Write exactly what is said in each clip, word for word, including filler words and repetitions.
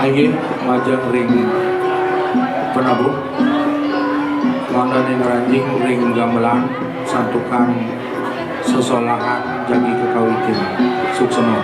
Inggih, majeng ring penabuh, wantah ngranjing ring gamelan santukan sesolahan jagi kakawitin. Suksma.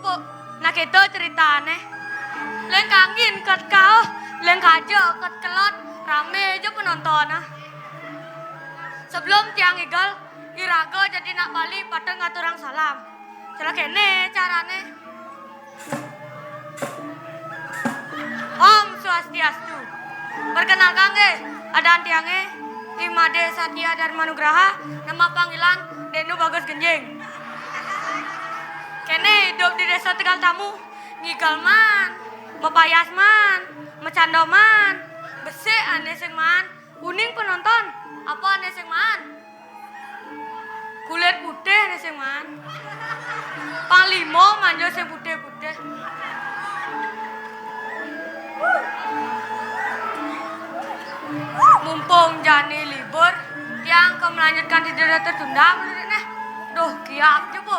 Nah, kéto critané. Leng kangin ket kauh, leng kaja ket kelod, ramé ja penonton, ah. Sebelum tiang ngigel, iraga dadi anak Bali patut ngaturang salam. Cara kéné carané. Om Swastiastu. Perkenalkan nggih, adan tiangé I Madé Satya Dharma Nugraha, nama panggilan Denu Bagus Genjing. Kéné idup di Désa Tegal Tamu, ngigel maan, mapayas maan, macanda maan, besik ané sing maan, uning penonton, apa ané sing maan? Kulit putih ané sing maan. Panglima manja sing putih-putih. Mumpung jani libur, tiang ka melanjutkan tidur tertunda menurutnya. Duh, kiap je, Bu.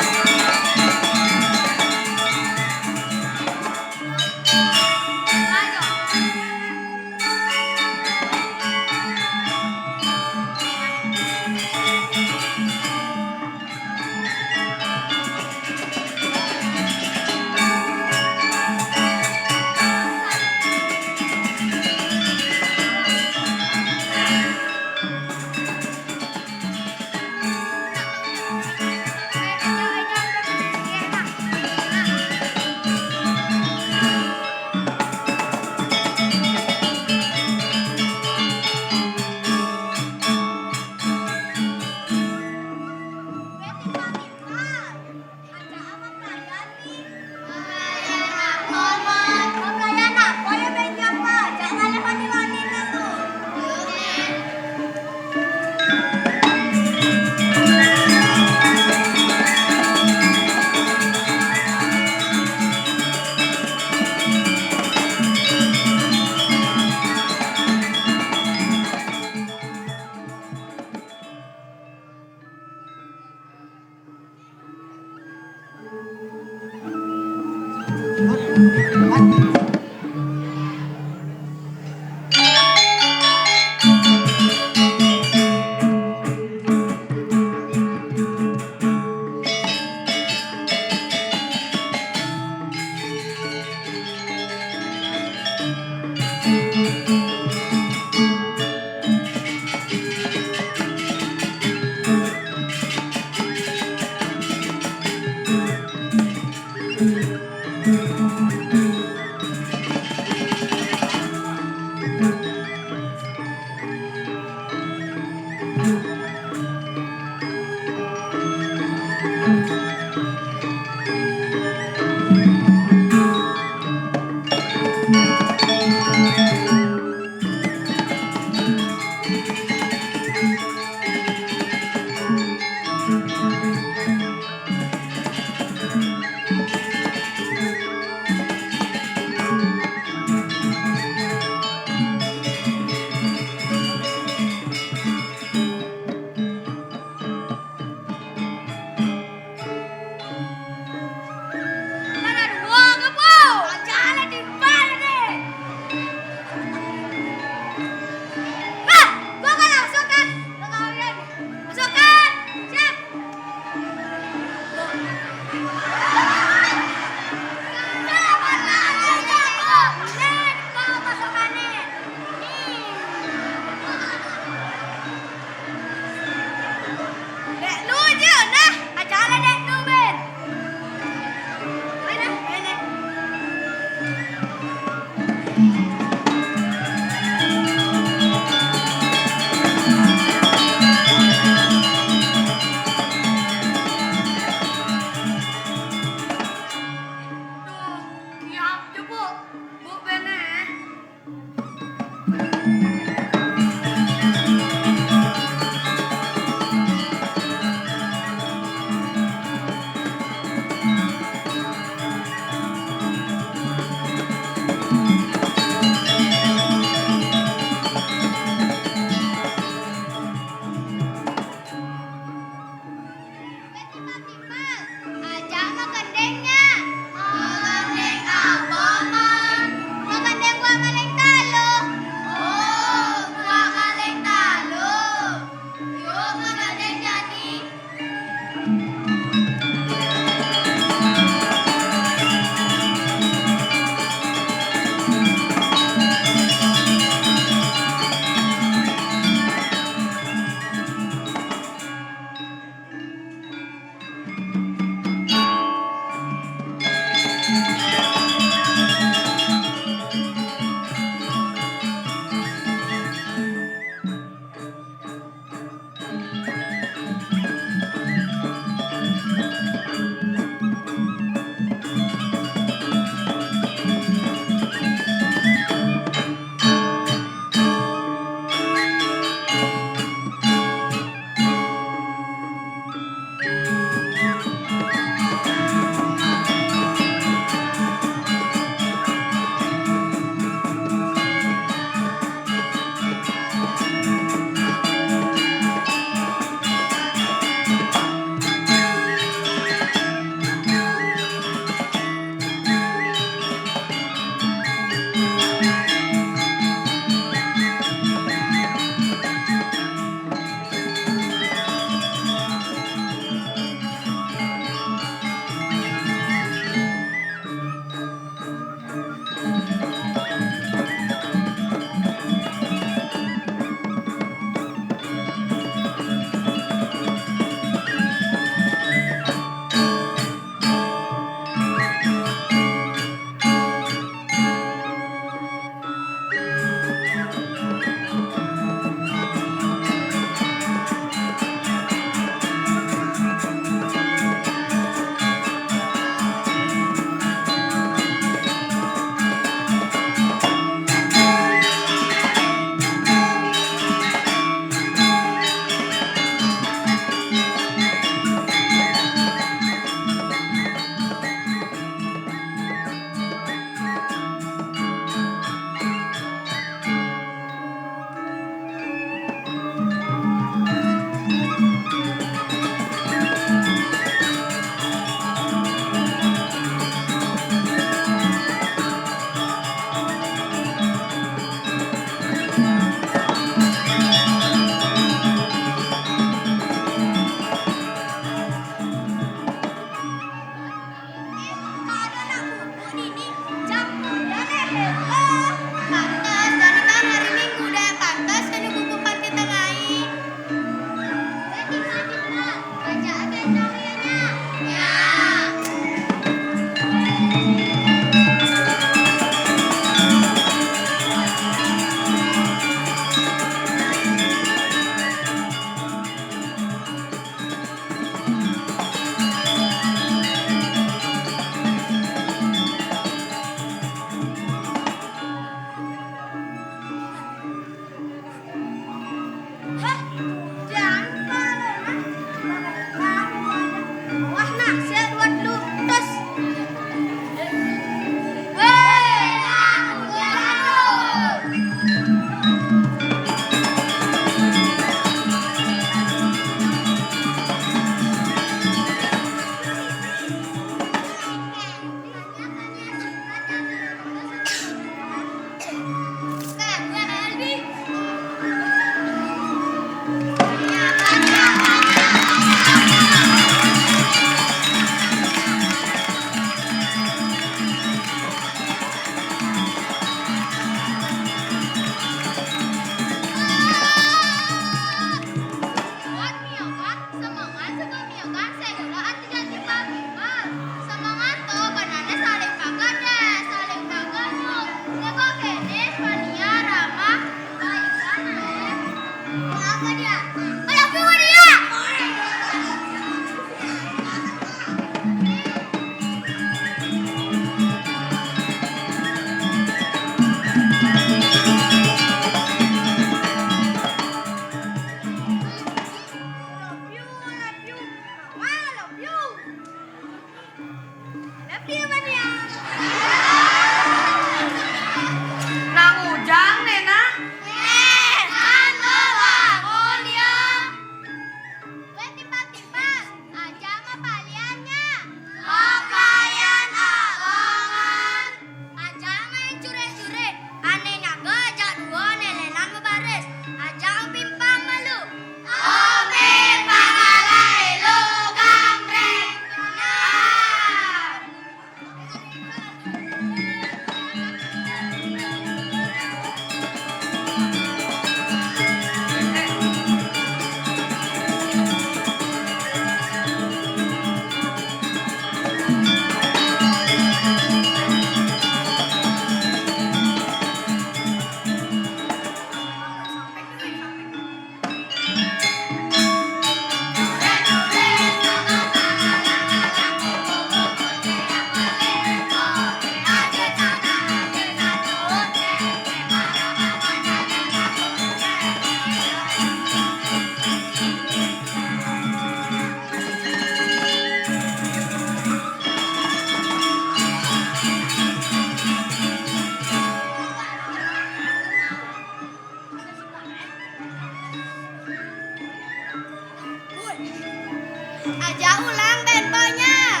Aja ulang ben banyak.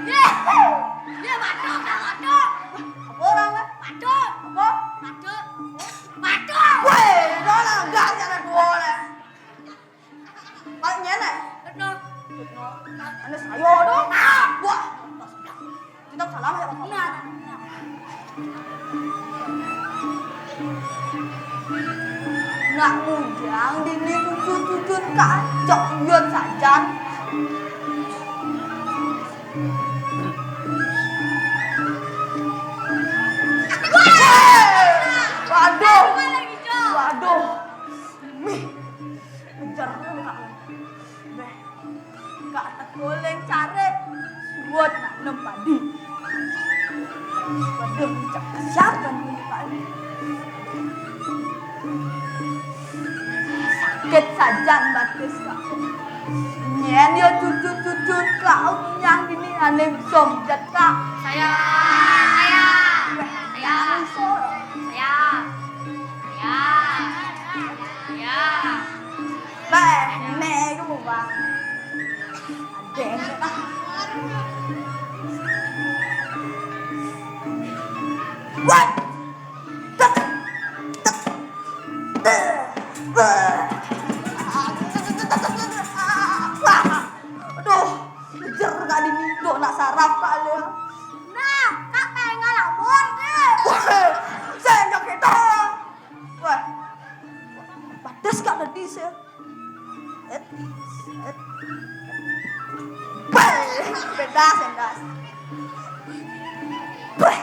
Ye, ye, batuk, batuk. Apa orang lah? Batuk. Apa? Batuk. Batuk. Weh, dah lah, gas ada dua lah. Paling nyenek. Betul. Betul. Ane saya dong. Wah. Kita salah ya, Pak. Benar. Nak bujang dini cucun-cucun kacok yot sajan. Waduh. Waduh. Mih. Kejar dulu, Kak. Beh. Kak, tak boleh cari. Buat nanem padi. Waduh, cak siapa nih, Kak? Sakit sajan batis, Kak. Nyen yo cucun-cucun, Kak, yang ini aneh somjat, Kak. Saya, saya, saya, saya, saya, saya. Beh, nek iku, Bang. Adeng, Kak. What? Tek, tek, tek. Aduh, ngejer Kak Dini, dok nak saraf Kak Lea. Nah, Kak pengen ngalamun deh. Wah, saya nyakit dong. Wah, pedes Kak tadi saya. Et, et. Beh, pedas, pedas. Beh.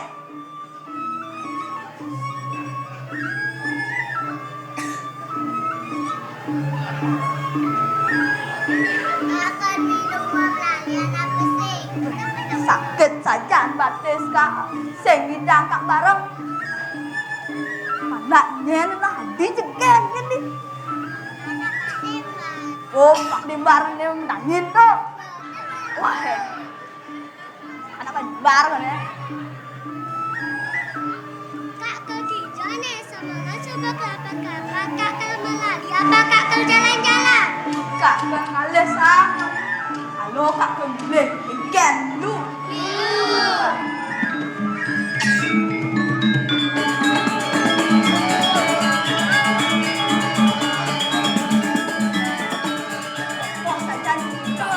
Sakit saja batis Kak. Sing ngidang Kak bareng. Anak nyen lah di jegen gini. Oh, Pak Dimbar ini nangin tuh. Wah, anak Pak Dimbar kan ya. Kak ke kijone, semangat coba kelapa-kelapa. Kak ke melali apa Kak ke jalan-jalan? Kak ke ngales ah. Halo Kak ke milih. Ikan lu. Wah, sajan. Gitu.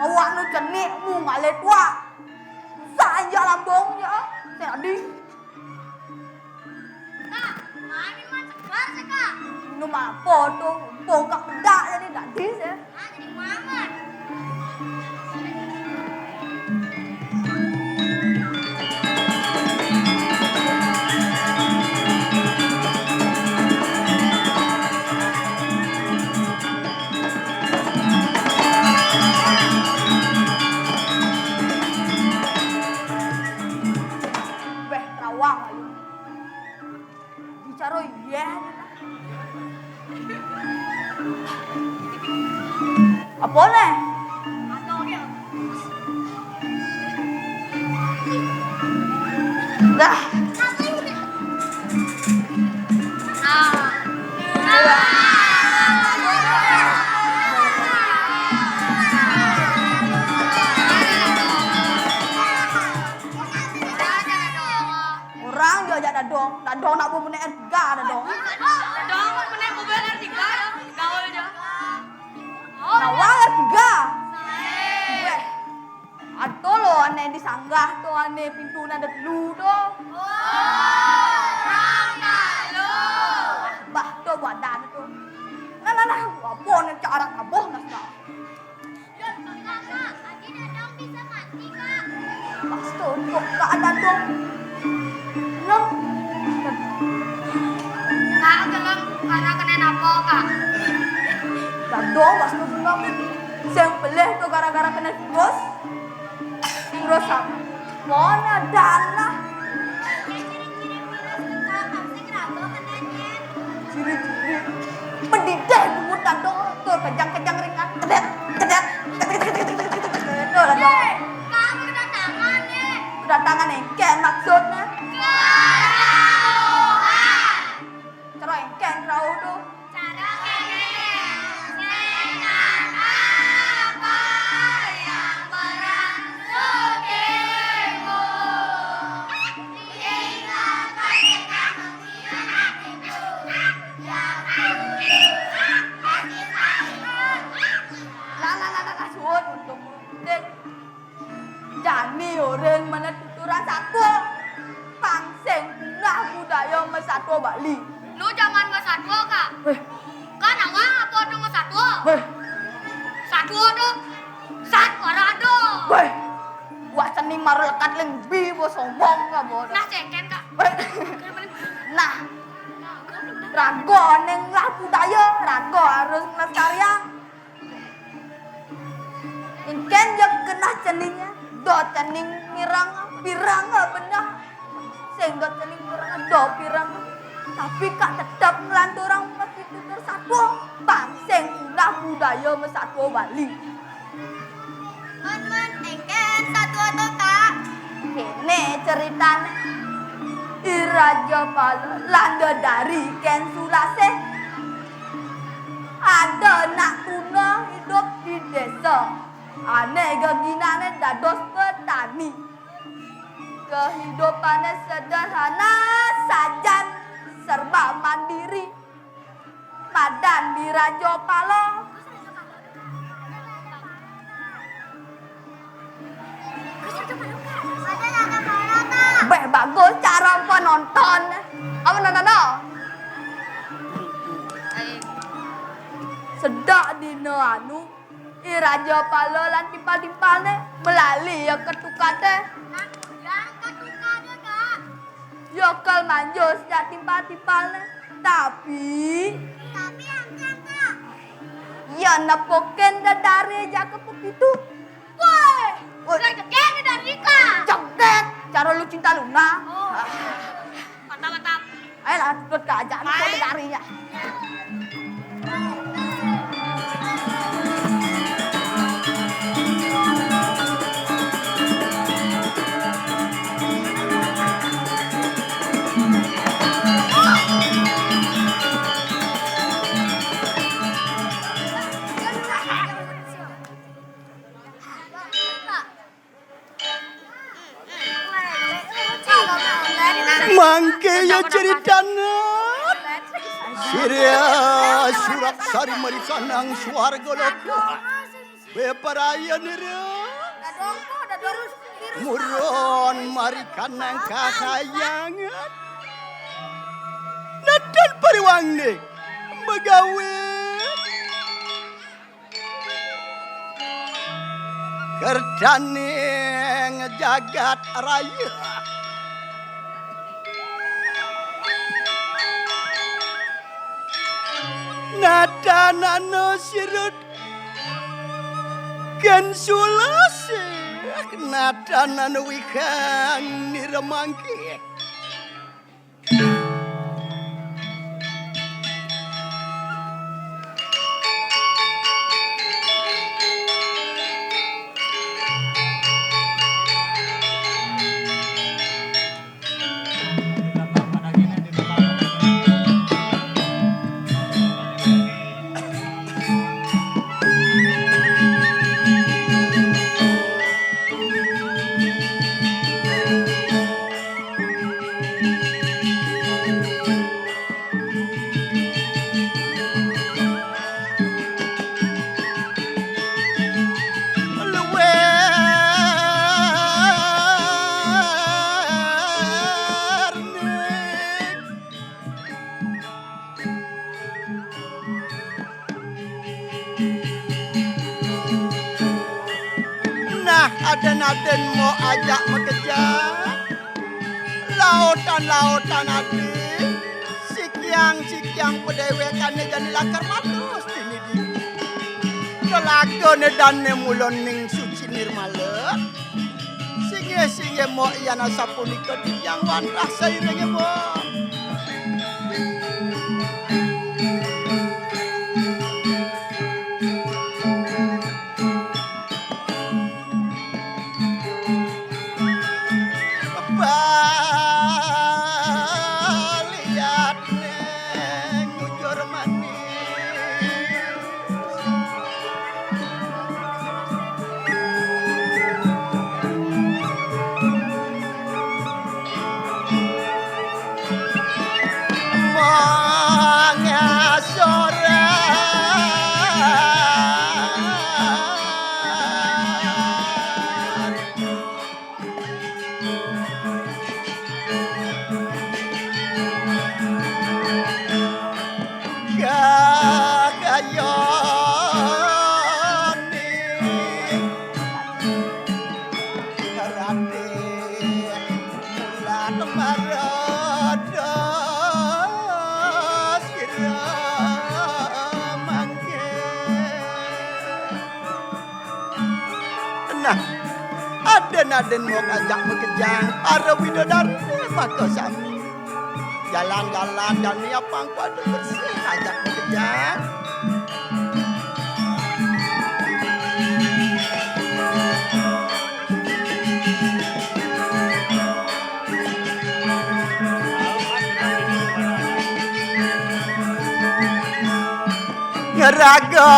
Awak nu cenik mu ngalih tuak. Usah anjak lambung ja. Sing adi. Kak, mane mah segar sih, Kak? Minum apa tu? Bongkak bedak jadi dak dis ya. Ah, jadi mamet. Beh, rawang ayu. Bicara iya. Apa nih? Dah. Orang jo ajak dadong. Dadong nak bebenek tiga dadong. Dadong bebenek tiga ya. Gaul aja. Nawang tiga. Weh. Ada lo ane di sanggah tu, ane pintu nada telu tu. Oh, orang telu. Bah tu badan tu. Nah, nah, nah, apa ni cara tabuh nak. Kakak, adi dadong bisa mati, Kak. Pas tu, kok Kak dadong. Nah. Kak, gelem karena kena apa, Kak? Dadong, pas tu gelem. Sing pelih tu gara-gara kena virus. Virus apa? Mana dana? Ciri-ciri. Pedidih bungut dadong. Tuh, kejang-kejang ringan. Kedet, kedet, kedet, kedet, kedet, kedet. Tuh, dadong. Kak, kedatangan, eh. Kedatangan engken maksudnya. Cara engken kerau tuh. Lah, lah, lah, lah, lah, suut, untung. Dek. Jani orang mana tuturan satua. Pang sing punah budaya masatua Bali. Lu jangan masatua, Kak. Weh. Kan awang apa tu masatua? Weh. Satua tu sat warado. Weh. Buat seni maru lekat lengbi bo sombong ka bo. Nah, ceken, Kak. Weh. Nah. Raga ning lah budaya, raga harus melestarian. Engken ja genah ceninge, do cening mireng pireng beneh. Sing do cening mireng do pireng. Tapi Kak tetep nglanturang mesti tutur satua, pang sing punah budaya masatua Bali. Mun, mun, engken satua to, Kak. Kene ceritane. I Raja Pala lan dedari Ken Sulasih. Ada anak tuna hidup di desa. Ane geginane dados petani. Kehidupane sederhana sajan, serba mandiri. Madan di Raja Pala. Beh, bagus cara penonton. Apa nonton, no? Sedak dina anu, I Raja Pala lan timpal-timpalne melali ya ketukate. Nah, yang ketukate, Kak. Ya kal manjus ya timpal-timpalne. Tapi Tapi angkat, Kak. Ya nepukin dedari ya kepepitu. Woi, woi. Udah jeget dari Kak. Jeget, cara lu cinta Luna. Oh. Mantap, mantap. Ayolah, ikut ke ajak lu dari ya. Mangke ya ceritane. Sira surak sari merikanang suarga loka. Beparaya nira. Dadong ko, dadong virus. Muron marikanang kahayangan. Natan pariwangné magawi. Kertaning jagat raya. Natan anu sirut Kén sulasih, natan anu wihang nirmangké. Nah, adén-adén mau ajak makejang. Lautan-lautan ati, sikiang-sikiang padéwékané jani lakar matos dini di. Telagané dané mula ning suci nirmala. Singgih-singgih mok yan asapunika titiang wantah sairingé mok. Baliat ning ujur manis. Mangasoran. Gagayoning Rati Mulan Marada sira mangké. Nah, adén-adén mau ngajak makejang para widodari maka sami. Jalan-jalan jani apang kuadu bersih ajak makejang. Ngeraga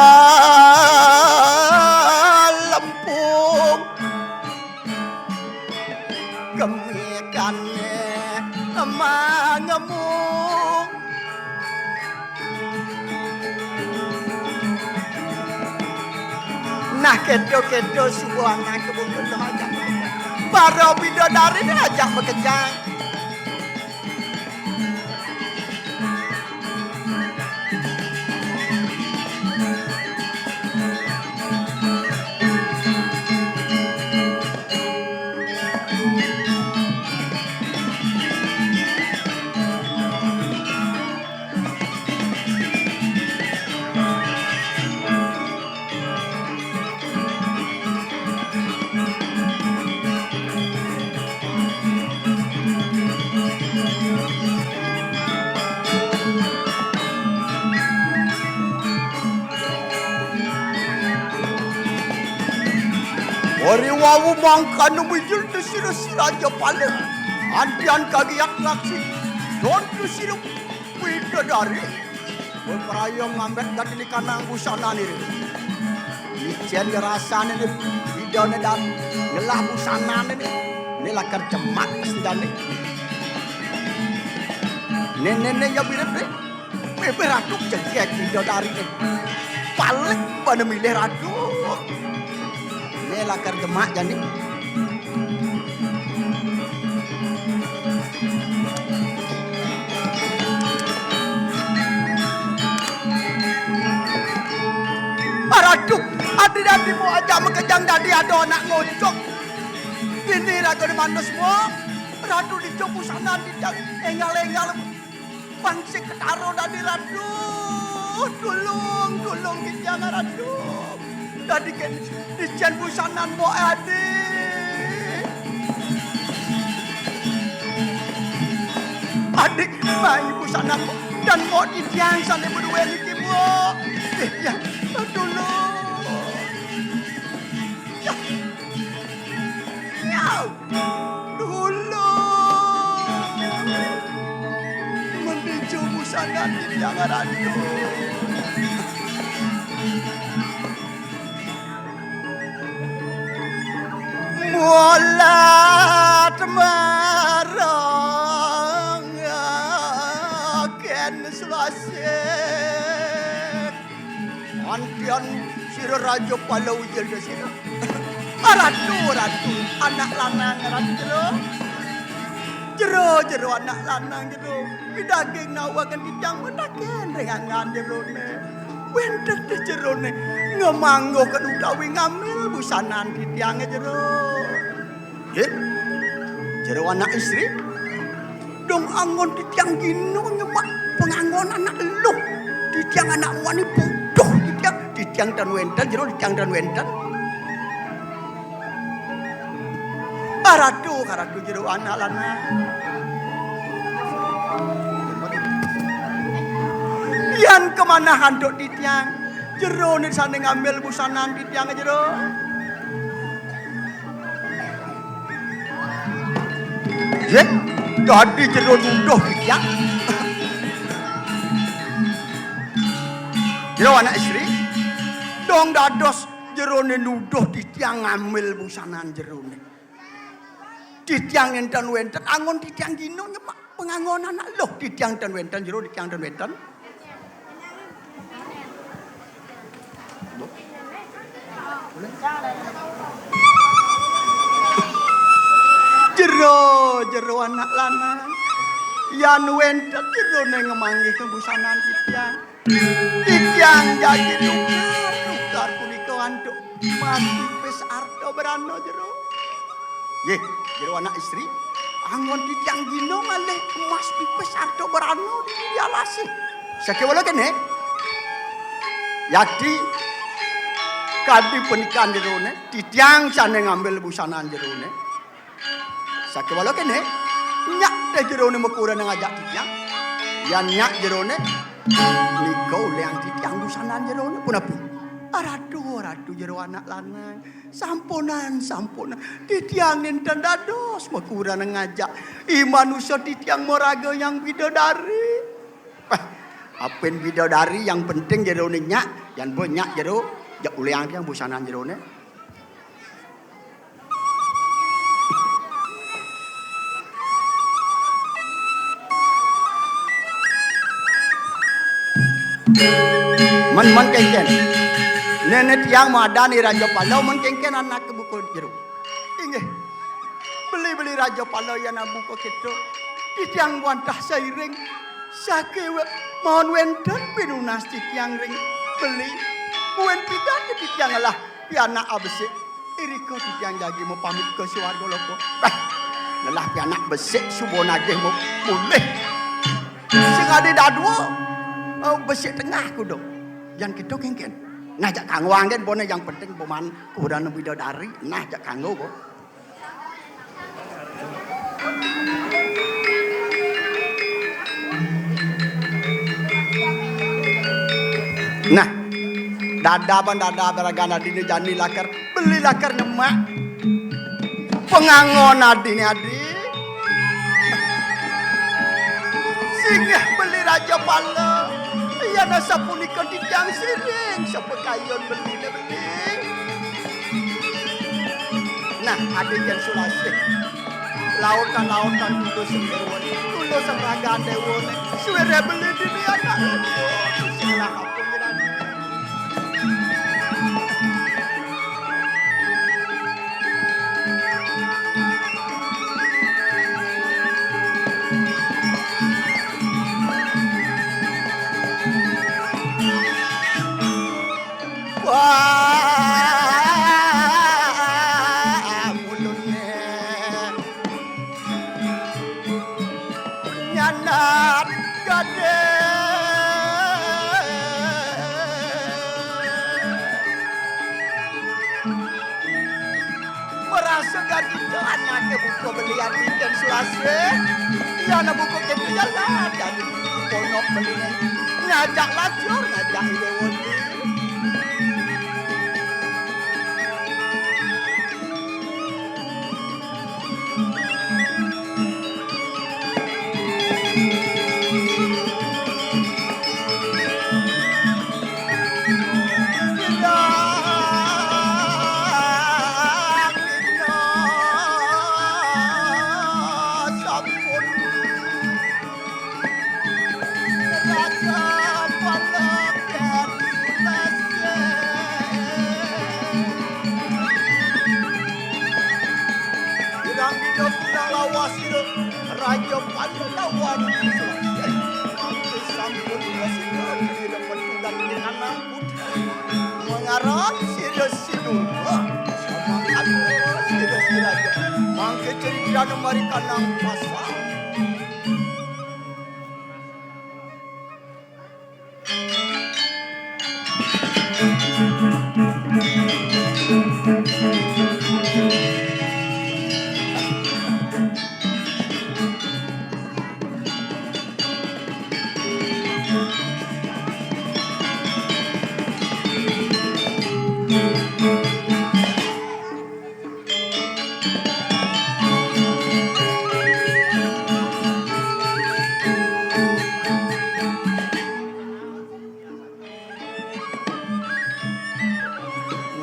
lempung. Kemikané mangemung. Nah, kéto-kéto subuh anak kebungkus ajak. Para bidadari ajak makejang. Ari wau mangkana mijil tu sira si Raja Pala. Antian kagiat laksi. Don tu sira widadari. Bepraya ngambet gati likanang busanané. Licén ya rasané né, bidané dan ngelah busanané né. Né lakar jemak sendane. Nénéné ya mirip né. Bébé ratu jegég widadariné. Paling bana milih ratu. Lakar demak jani. Ah, Ratu, adi-adi mo ajak makejang dadi ada anak ngocok. Ini raga di manus mo. Ratu dico busanan dicang enggal-enggal. Pang sing ketara dadi Ratu. Tulung, tulung titiang Ratu. Dadi kén icén busanan Mbok Adi. Adi, mai busanan Mbok. Dan Mbok titiang sané madué niki, Mbok. Eh, ya, tulung. Ya. Ya. Tulung. Mending jumusanan titiang Ratu. Mulat marang kén Selasih. Antian sira Raja Pala ujil da sira. Ratu, Ratu, anak lanang Ratu Jero. Jero, Jero anak lanang Jero. Pidaging nawaken titiang mataken ring angan Jeroné. Wénten di Jeroné ngamangguhken utawi ngambil busanan titiang Jero. Nggih. Jero anak istri. Dong anggon titiang gina nyemak panganggon anak eluh. Titiang anak muani butuh titiang. Titiang tan wénten, Jero titiang tan wénten. Karatu, karatu Jero anak lanang. Yan kamanah antuk titiang. Jeroné sané ngambil busanan titiang Jero. Yé, dadi Jero nuduh titiang. Jero anak istri, dong dados Jeroné nuduh titiang ngambil busanan Jeroné. Titiang nénten wénten, anggon titiang gina nyemak panganggon anak eluh, titiang ten wénten, Jero titiang ten wénten. Jero, Jero anak lanang. Yan wénten Jeroné ngamanggih kabusanan titiang. Titiang jagi nukar, nukar punika antuk emas pipis arta brana Jero. Nggih, Jero anak istri, anggon titiang gina ngalih emas pipis arta brana di alasé. Sakéwala kéné, yakti kadi pandikan Jeroné, titiang sané ngambil busanan Jeroné. Sakéwala kéné, nyak té Jeroné makurenan ngajak titiang. Yan nyak Jeroné, nika uliang titiang busanan Jeroné punapi? Aratu, aratu Jero anak lanang. Sampunan, sampunan. Titiang nénten dados makurenan ngajak. I manusa titiang maraga Hyang Bidadari. Pah, apin bidadari yang penting Jeroné nyak, yan bo nyak Jero, jak uliang titiang busanan Jeroné. Men, men kénkén. Néné tiang madan I Raja Pala, men kénkén anak buka Jero. Inggih. Beli-beli Raja Pala yan abuka kéto. Titiang wantah sairing. Sakéwala maon wénten pinunas titiang ring beli. Buin pidan titiang ngelah pianak abesik. Irika titiang jagi mapamit ka suarga loka. Bah, ngelah pianak besik suba nagih mu-, mulih. Sing adi dadua, eh, besik tengah kuda. Yan kéto kénkén. Nah, jak kanggo anggén bone yang penting peman kuburan bidadari. Nah, jak kanggo bo. Nah, dada ban dada beragan adine jani lakar, beli lakar nyemak. Pengangon adine adi. Singgih beli Raja Pala. Yan asapunika titiang siring, sapakayun beline beli. Nah, adi jan sulasih. Lautan-lautan tulus sing dewa, tulus sing ragan dewa. Suwire beli dini anak. Sing lah apa ngeran. Marasa gati to anaké buka beli ati kén Sulasih. Yan buka kéto jalan, dadi ponok beliné. Ngajak lacur, ngajak idé wadi. Bilang dina guna lawas ira, Raja Pandhawa niki sampun prasida ira petugas ing anak putra. Mangaran sira Sidurma, samangkana sira Siraja. Mangké ceritan mari kanang pasang.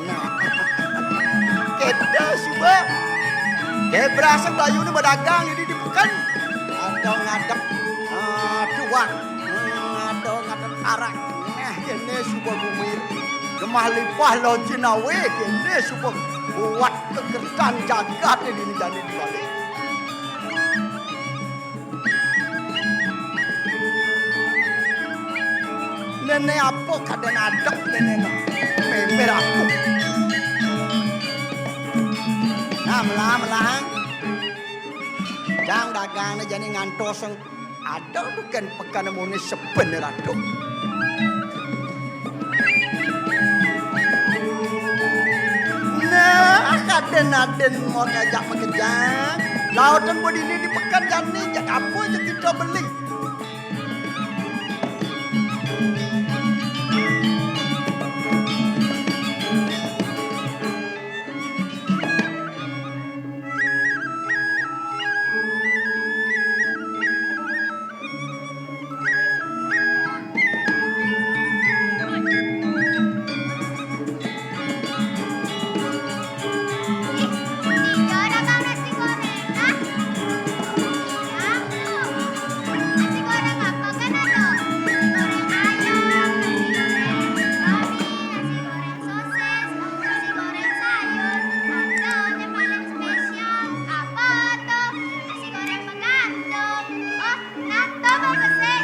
Nah. Kéto suba. Ké brasa bayuné badagang dini di peken. Ada ngadep, ah, tuak. Hmm, ada ngadep arak. Nah, kéné suba gumiru. Gemah lipah lo Cinawi, kéné suba buat kekertan jagat dini jani di balik. Néné apa kadén adep néné mah? Mémér aku. Nah, melah, melah. Jang dagangné jani ngantos ada bukan peken muni seben ratu. Nah, kadén-adén mau ngajak makejang. Laut dan bodini di peken jani, jak apa aja kita beli. Ih, tiga ada bang nasi goreng, ah? Iya, tuh. Nasi goreng apa kan ada? Nasi goreng ayam, nasi goreng kari, nasi goreng sosis, nasi goreng sayur. Ada yang paling spesial. Apa tuh? Nasi goreng bekantung. Oh, nah, tuh bagus sih.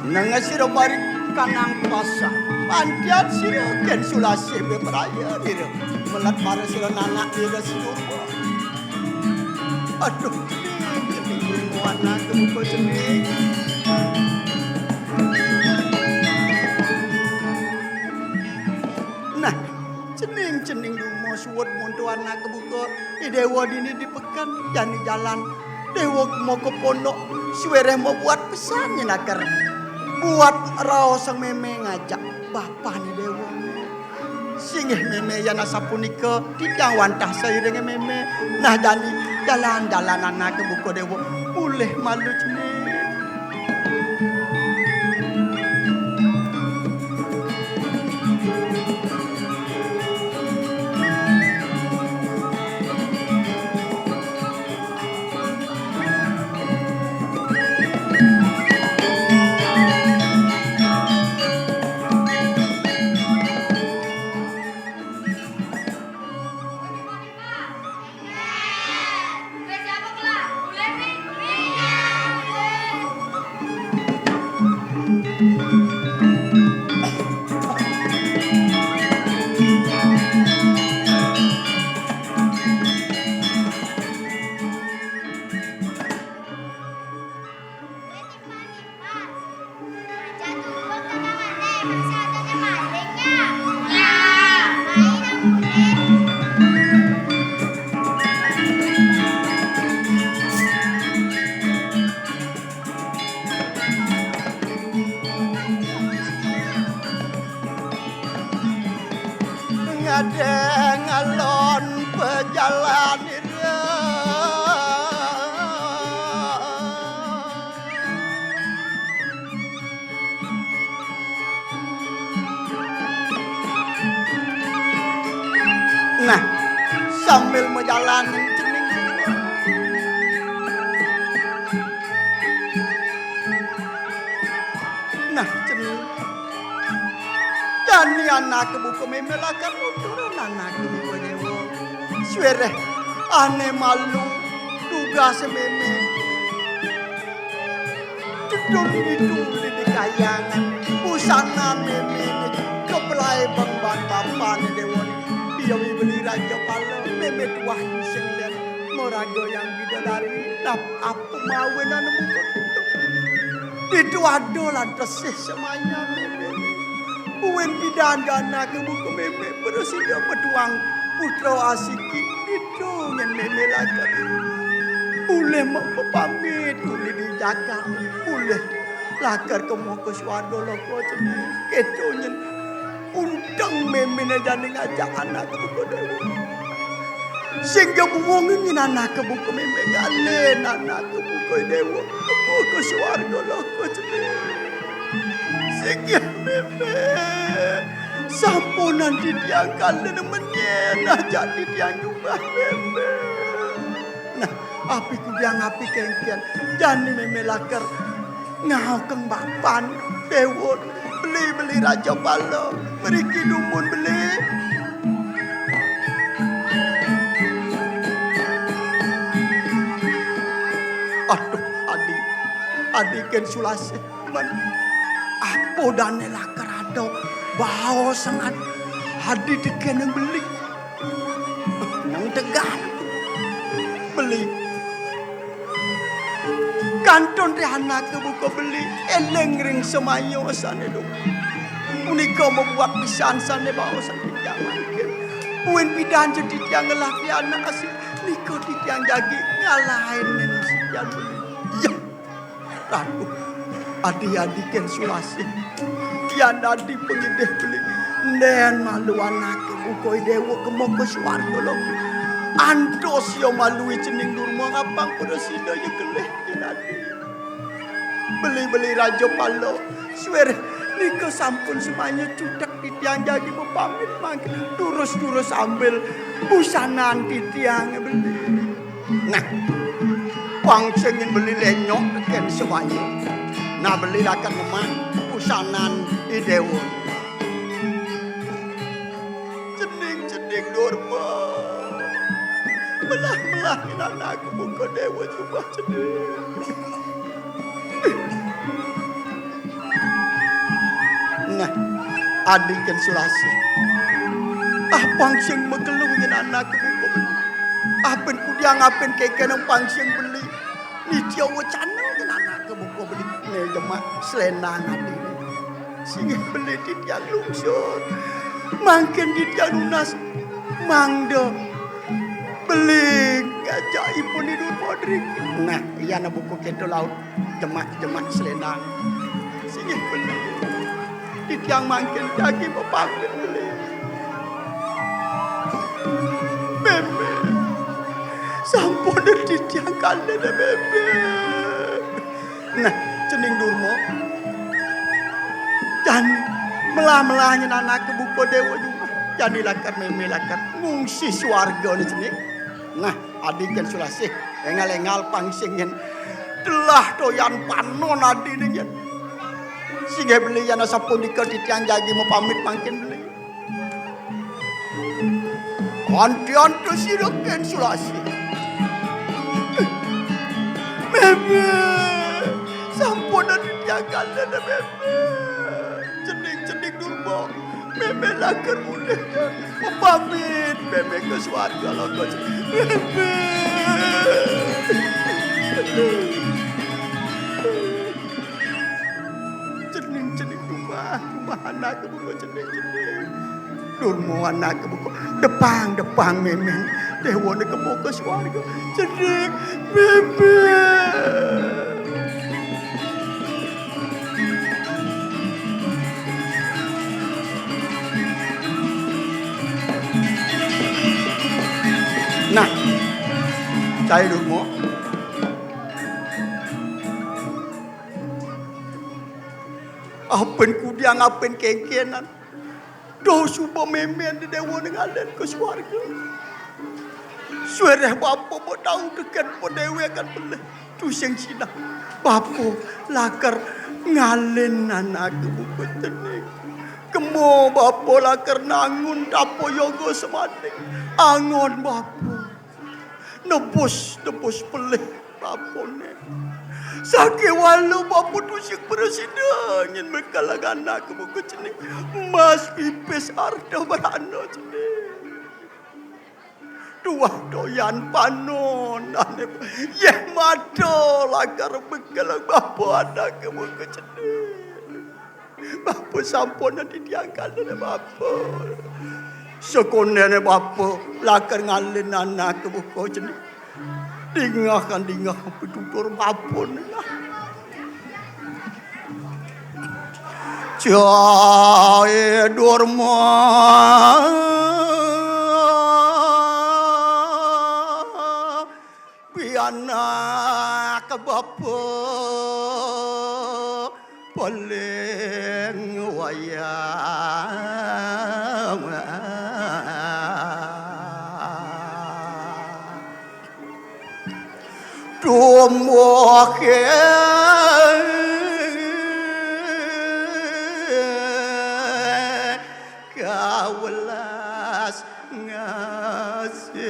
Nengah sira mari kanang pasang, pantian sira kén Sulasih bepraya dira. Melet mara sira nanak dira sira. Aduh, cening, cening, cening, muana kebuka cening. Nah, cening, cening, lumo suud monto anak kebuka. I Déwa dini di peken, jani jalan. Déwa kema ka pondok, suéréh mabuat pesan nyinaker. Buat raosang mémé ngajak bapané Déwa. Singgih mémé yan asapunika, titiang wantah sairingé mémé. Nah, jani jalan-jalan anaké buka Déwa. Mulih malu cening. Ngadeng alon pejalan ira. Nah, sambil majalan cening. Nah, cening. Jani anak buka mémé lakar nuturan anak buka déwa. Suwéréh ané malu tugas mémé. Jedul ditu di kayangan, busana mémé kebelai bang ban bapané déwa. Iya wi beli raja pala, mémé tuah sing lén. Maraga yang bidadari, nap apa mawinan buka. Ditu ada lan tesih semaya mémé. Buin pidan anak buka mémé, prasida petuang putra asiki, ditu nyén mémé lakar. Ulih mapamit, ulih di jagat, ulih lakar ka muka swarga loka cening. Kéto nyén unteng méméné jani ngajak anak buka déwa. Sing ja buungin nyén anak buka mémé ngalih anak buka déwa. Ka muka swarga loka cening. Singgih mémé. Sampunang titiang kala nemen nyén ajak titiang jumah mémé. Nah, api kudiang api kéngkén. Jani mémé lakar ngaokang bapan déwa beli-beli raja pala. Mriki dumun beli. Aduh, Adi. Adi kén Sulasih. Man, apa dané lakar ada baos sangat Adi tekén nang beli. Nang tegal. Beli. Kantun ri anak buka beli, éling ring semaya sané dumun. Punika mabuat pisan sané baos titiang mangkin. Buin pidan ja titiang ngelah pianak asih, nika titiang jagi ngalahin sikian beli. Yah. Ratu, adi-adi kén Sulasih. Yan adi pangidih beli. Ndén malu anaké buka déwa ka muka swarga loka. Antos ya malu cening Durma ngapang prasida ya kelih yan adi. Beli-beli raja pala. Suwéréh nika sampun semaya cutet titiang jagi mapamit mangkin. Durus-durus ambil busanan titiang beli. Nah, pang sing beli lenyok tekén semaya. Nah, beli lakar ngemah busanan i déwa. Cening-cening Durma. Melah-melah anak buka déwa jumah cening. Nah, adi kén Sulasih. Ah, pang sing makelo nyén anak buka beli. Apin kudiang, apin kékén pang sing beli. Nitya wacana nyén anak buka beli. Né jemak slénang adi. Singgih beli titiang lungsur. Mangkin titiang nunas mangda beli ngajak ipun idup modri. Nah, iya na buka kéto laut. Jemak-jemak slénang. Singgih beli. Titiang mangkin jagi mapamit beli. Mémé. Sampun titiang kandhana mémé. Nah, cening Durma. Jan melah-melah nyén anaké buka déwa jumah. Jani lakar mémé lakar ngungsi swargané cening. Nah, adi kén Sulasih, éngal-éngal pang sing nyén telah toyan panon adiné nyén. Singgih beli yan asapunika titiang jagi mapamit mangkin beli. Antian to sira kén Sulasih. Mémé, sampun titiang kalih, Mémé. Cening-cening Durma. Mémé lakar mulih. Pamit, Mémé ka swarga, lakar. Mémé. Cening-cening Durma, Durma anaké buka cening-cening. Durma anaké buka depang-depang mémén. Déwané kema ka swarga. Cening, Mémé. Nah, cai Durma. Apin kudiang, apin kéngkénan. Duh suba mémén di déwa ngalén ka swarga. Suéréh bapa ba tau tekén padéwékan pelih. Tusing sinah. Bapa lakar ngalén anaké buka cening. Kema bapa lakar nangun tapa yoga semaning. Angon bapa. Nebus, nebus pelih bapané. Sakéwala bapa tusing prasida nyén mekelang anaké buka cening. Emas pipis arta brana cening. Tuah toyan panonané. Yéh mata lakar mekelang bapa anaké buka cening. Bapa sampun titiang kalih, Bapa. Sakondéné Bapa lakar ngalih anaké buka cening. Dingehang dingeh pitutur Bapané. Cai Durma. Pianak bapa paling wayang. Tumbuh kawelas ngasih.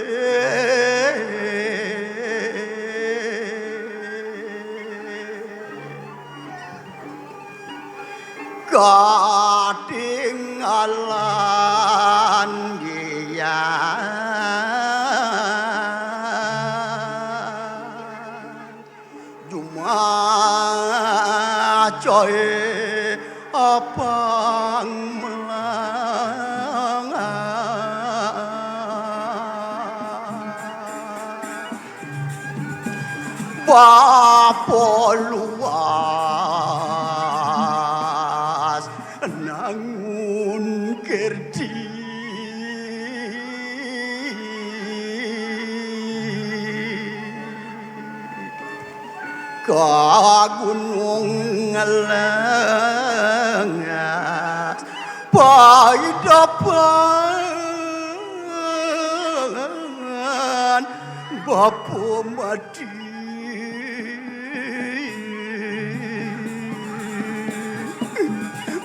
Katinggalan dia. Jumah coy apang melangan. Bapa luas nangun kerti. Ka gunung ngelengas paidapan bapa mati.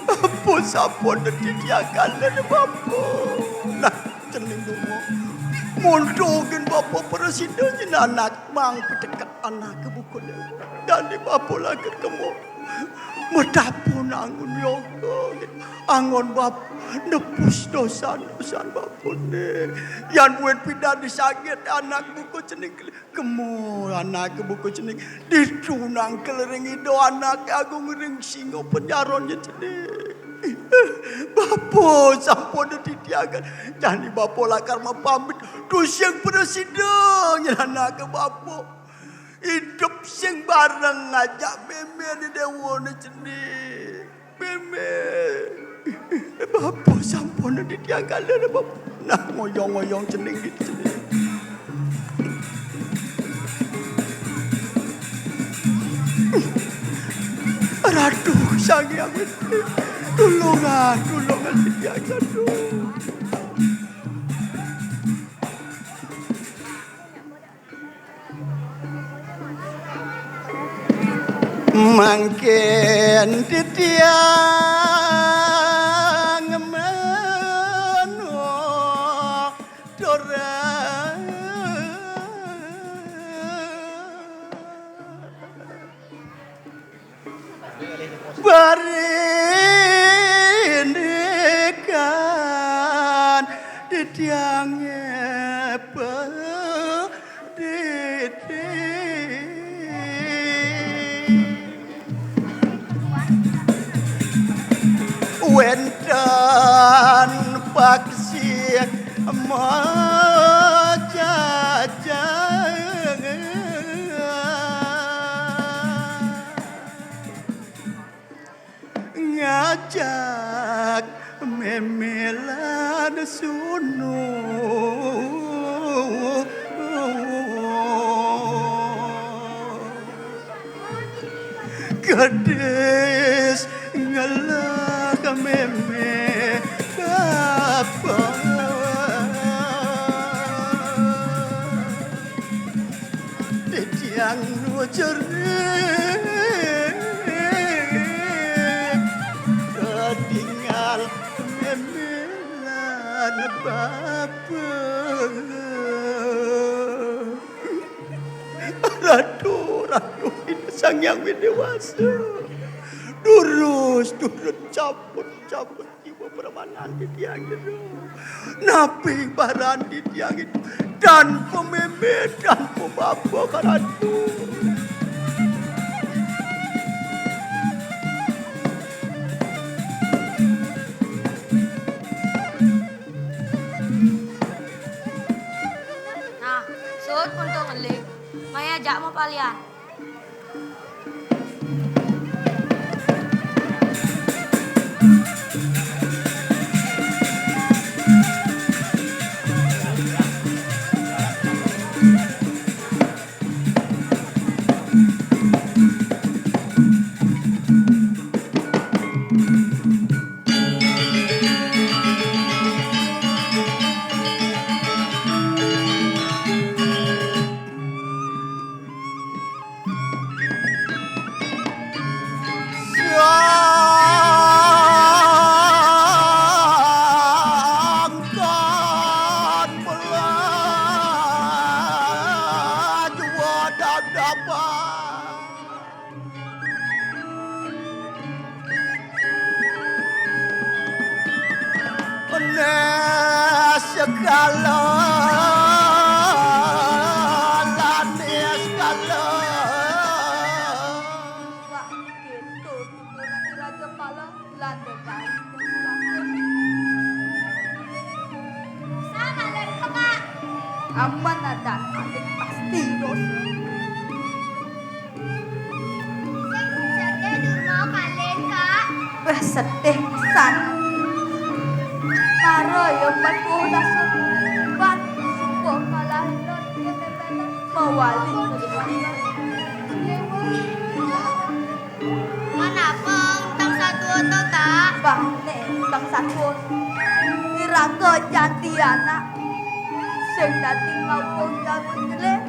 Bapa sampun titiang kalih bapa. Nah, cening Durma. Monto gén bapa prasida nyén anak mang piteket anaké buka déwa. Dadi bapa lakar kema. Matapun angon yoga. Angon bapa nebus dosan-dosan bapané. Yan buin pidan disagét anak buka cening. Kema anaké buka cening. Ditu nangkil ring Ida anaké agung ring singa penjaran nyén cening. Bapa sampun titiangan. Jani bapa lakar mapamit. Tusing prasida nyén anaké bapa. Idup sing bareng ngajak mémé di déwané cening. Mémé. Bapa sampun titiang kalih, Bapa. Nah, ngoyong-ngoyong cening di cening. Aduh, Sang Hyang Widi. Tulungan, tulungan titiang, aduh. Mangkin titiang manuturan. Parindikan titiang pedidi. Wénten paksi majajang. Ngajak mémé lan sunu. Kedis ngelah mémé bapa. Titiang nu jerit ketingal mémé lan bapa. Ratu, Ratu, Ida Sang Hyang Widi Wasa. Durus, durus, cabut, cabut. Ibu permanan titiang jero. Napi baran titiang itu? Tanpa mémé, tanpa bapa, Karatu. Nah, suud puntung eling. Maya jak mapalian. Sangkan melaju dadaban. Né segala lanis kala. Wah, gitu tuturan Raja Pala lan bebaik. Sama dari Kak. Aman adan, adik pasti dosa. Sing sedih durma kalen, Kak. Wah, sedih pisan. Mara ya patuh dasar ban sumpah malah mawali. Manapa entang satua to, Kak? Bah, nek entang satua. Iraga jati anak. Sing dadi ngawung jamun jelé.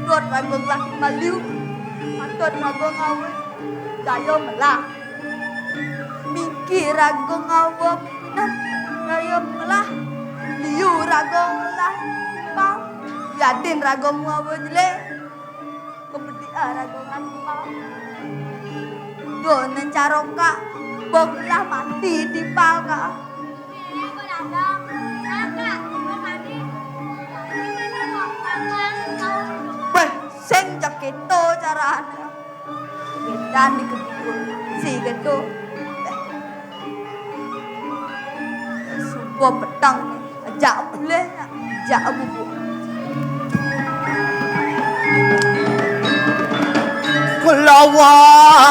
Dot raga ngelah maliu, patut raga ngawé daya melah. Mingki raga ngawé pinah daya melah. Liu raga ngelah timpal, yadin raga ngawé jelé. Kepedikan raga ngelah timpal. Dona carokak, bok ngelah mati timpal ka. Béh, sing jak kéto carané. Bédan di kebun si kéto. Béh. Suba peteng ni, ajak boleh nak, ajak bubuk. Kelawan